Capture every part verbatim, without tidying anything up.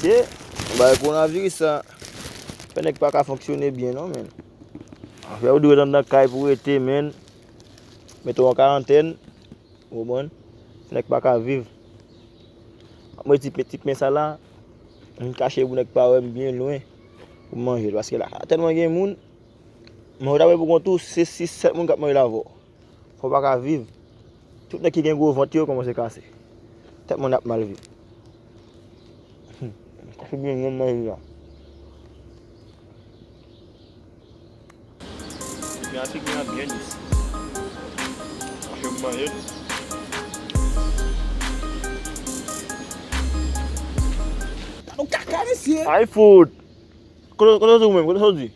Ye, bagay kowonaviris sa, fè nèg pa ka fonksyone byen non, men. Afè ou dwe ret anndan kay pou rete, men. Mete w an karantèn, ou konprann? Fè nèg pa ka viv. Mwen ti, ti pen sa la, m kache pou nèg pa wè m byen lwen pou m manje l, paske la tèlman gen moun, men ou ta wè pou kont ou, se sis, sèt moun k ap manje l avè w. Fò w pa ka viv. Tout nèg ki gen gwo vant yo kòmanse kase. Tèt mwen ap mal viv. Kase byen menm nan la. Byen atik, byen ap byen dis. Mache pou manje. Gade yon kaka, mesye. Ay, fout. Kote, kote w di ou menm? Kote w di?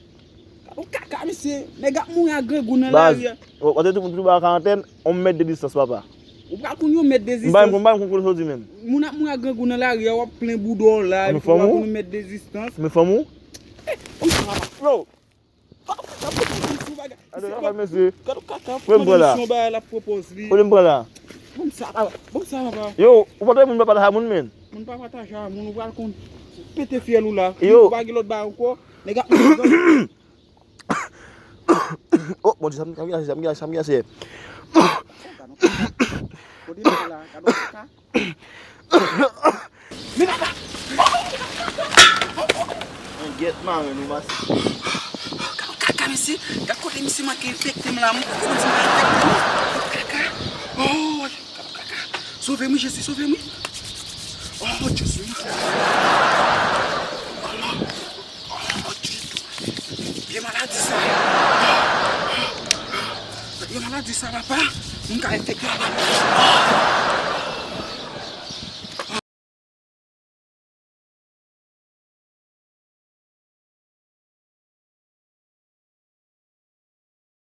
Gade yon kaka, mesye. Nèg ap mouri ak grangou nan lari a. Baz, w, w te tou, tou ba karantèn, yon mèt de distans, papa. Ou pral konn yon mèt de distans. M pa menm konn, m pa menm konn kote w di menm. Moun ap mouri ak grangou nan lari a, w ap plen bouda w la, epi w pral konn yon mèt de distans. Men fanm ou? Yo! Gade yon kaka, mesye. Gade yon kaka, kote m pran la? Kote m pran la? Ban m sa, papa. Ban m sa, papa. Yo, ou pa ta moun pa pataje a moun, men. Moun pa pataje a moun, ou pral konn pete fyèl ou la. Yo. Ou pa gen lòt bagay ankò. Nèg ap mouri. Oh, Bondye, sa m, sa m, sa m, sa m, sa m. Kote m pran la? Gade yon kaka. Men papa! Mwen gèt mare nou, mas. Gad yon kaka, mesye. Gad kote misye manke enfekte m la. Mwen kote misye manke enfekte m. Kaka. Oh, gad yon kaka. Sove m, wi, Jezi, sove m, wi. Oh, Jezi. Oh, Lòd. Oh, Jezi. Vye maladi sa. Vye maladi sa, papa. Moun ka enfekte anba.